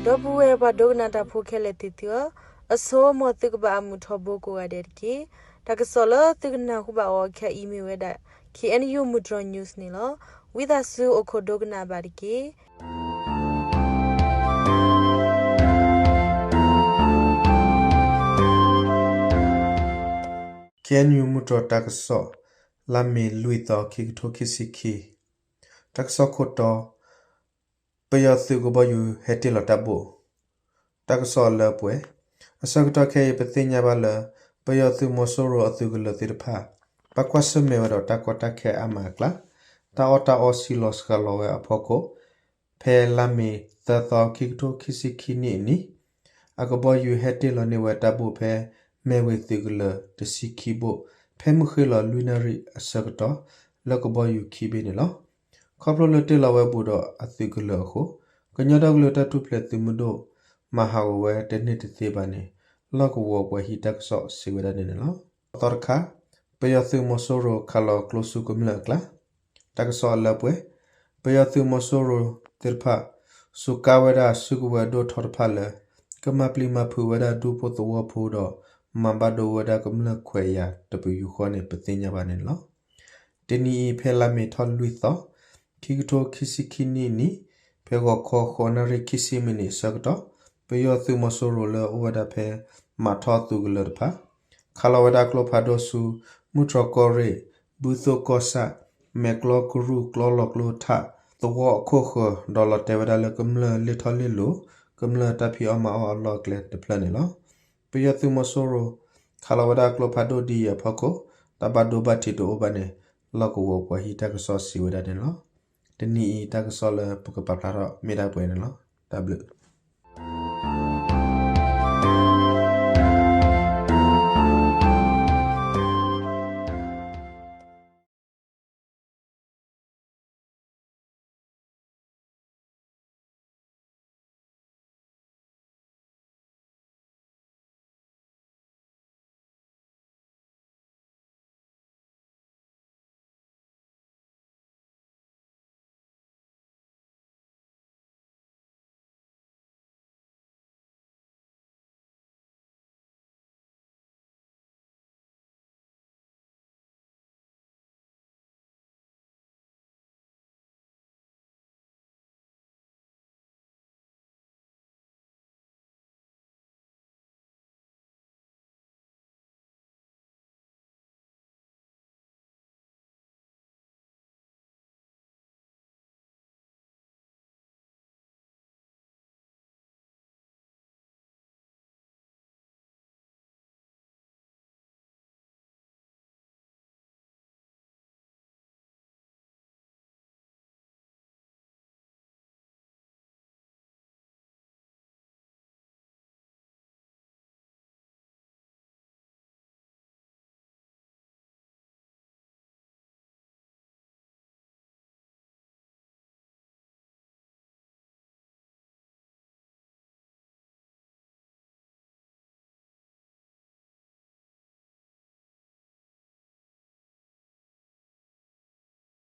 ဒီပုၢ်ဝဲၢ်ပှၤဒိကနၣ်တၢ်ဖိခဲလၢာ်သ့ၣ်သုဧၢ, အဆိ မ်သုကဘၣ်အမုာ်ထီဘိကိးဂၤဒဲးတက့ၢ်. တၢ်ကစီၣ်လၢသုကနၢ်ဟူဘၣ်အီၤခဲအံၤမ့ၢ်ဝဲဒၣ် K N U မုၢ်တြီၤ news န့ၣ်လီၤ. ဝံသးစူၤအိၣ်ခိးဒိကနၣ်ဘၣ်တက့ၢ်. K N U မုၢ်တြီၤတၢ်ကစီၣ် လါမ့ၤလွံၢ်သီ ခံကထိခံဆံခံ, တၢ်ကစီၣ်ခိၣ်တီ ပယီၤသုးကဘီယူၤဟဲတ့ၢ်လီၤတၢ်ဘိၣ်. တၢ်ကစီၣ်အလၢပှဲၤ, အဆၢကတီၢ်ခဲအံၤ ပသ့ၣ်ညါဘၣ်လၢ ပယီၤသုးမီၤစိရိၤအသုးကလၢၤသ့ၣ်တဖၣ် ဘၣ်ကွၢ်ဆၢၣ်မဲာ်ဝဲဒီးတၢ်ကီတၢ်ခဲအါမးအကျါ, တၢ်အီၣ်တၢ်အီဆံးလီၤစှၤလီၤဝဲအဖီခိၣ်, ဖဲလါမ့ၤသၢသီ ခံကထိခံဆံခံနံၣ်အနံၤ အကဘီယူၤဟဲတ့ၢ်လီၤန့ၢ်ဝဲတၢ်ဘိၣ်ဖဲ မဲၢ်ဝ့ၤသုးကလၢၤတဆံခံဘိၣ် ဖဲမုၢ်ဃ့ၢ်လီၤလွံၢ်နၣ်ရံၣ်အဆၢကတီၢ် လၢကဘီယူၤခံဘ့ၣ်န့ၣ်လီၤ. ခီဖျိလၢတ့ၢ်လီၤဝဲဘူးဒီးအသုးကလၢၤအဃိ, ကညီဒီကလုာ်တၢ်ထူၣ်ဖျဲးသုးမုၢ်ဒိၣ် မၤဟးဂီၤဝဲတန့ၢ်တသ့ဘၣ်န့ၣ် လီၢ်ကဝီၤပှၤဟံးတၢ်ကစီၣ်စံးဝဲဒၣ်န့ၣ်န့ၣ်လီၤ. သီတခါ, ပယီၤသုးမီၤစိရိၤခးလီၤကျိဆူကမျၢၢ်အကျါ. တၢ်ကစီၣ်အလၢပှဲၤ, ပယီၤသုးမီၤစိရိၤသ့ၣ်တဖၣ် စူးကါဝဲဒၣ်စုကဝဲၤဒိၣ်ထီတဖၣ်လၢ ကမၤပျံၤမၤဖုးဝဲဒၣ်ဒူဖိသဝီဖိဒီး မၤဘၣ်ဒိဝဲဒၣ်ကမျၢၢ်ခွဲးယာ်တပယူာ်ဃီန့ၣ် ပသ့ၣ်ညါဘၣ်န့ၣ်လီၤ. တနံၤအံၤ ဖဲလါမ့ၤထီၣ်လွံၢ်သီ, ခံကထိခံဆံခံနံၣ်အနံၤ, ဖဲဂီၤခီဃိးနၣ်ရံၣ်ခံဆံမံးနံးအဆၢကတီၢ်, ပယီၤသုးမီၤစိရိၤလၢအိၣ်ဝဲဒၣ်ဖဲ မးထီၣ်သုးကလၢၤတဖၣ် ခးလီၤဝဲဒၣ်ကျိဖးဒိၣ်ဆူ မုၢ်တြီၤကီၢ်ရ့ၣ်, ဘုသိၣ်ကီၢ်ဆၣ်, မဲာ်ကျီကရူၢ်ကျီလီၤကျိထး သဝီအခိၣ်ဃၢၤ ဒီးလီၤတဲာ်ဝဲဒၣ်လၢကမျၢၢ်လ့ၢ်ထီၣ်လ့ၢ်လီၤ ကမျၢၢ်တၢ်ဖံးအီၣ်မၤအီၣ်အလီၢ်အကျဲတဖျၢၣ်န့ၣ်လီၤ. ပယီၤသုးမီၤစိရိၤ ခးလီၤဝဲဒၣ်ကျိဖးဒိၣ်ဒ်အံၤအဖီခိၣ် တၢ်ဘၣ်ဒိဘၣ်ထံးတအိၣ်ဘၣ်န့ၣ် လီၢ်ကဝီၤပှၤဟံးတၢ်ကစီၣ်စံးဝဲဒၣ်န့ၣ်လီၤ. တနံၤအံၤတၢ်ကစီၣ်လၢပကပာ်ဖျါထီၣ်မ့ၢ်ဒၣ်ပှဲၤန့ၣ်လီၤ. တၢ်ဘျုး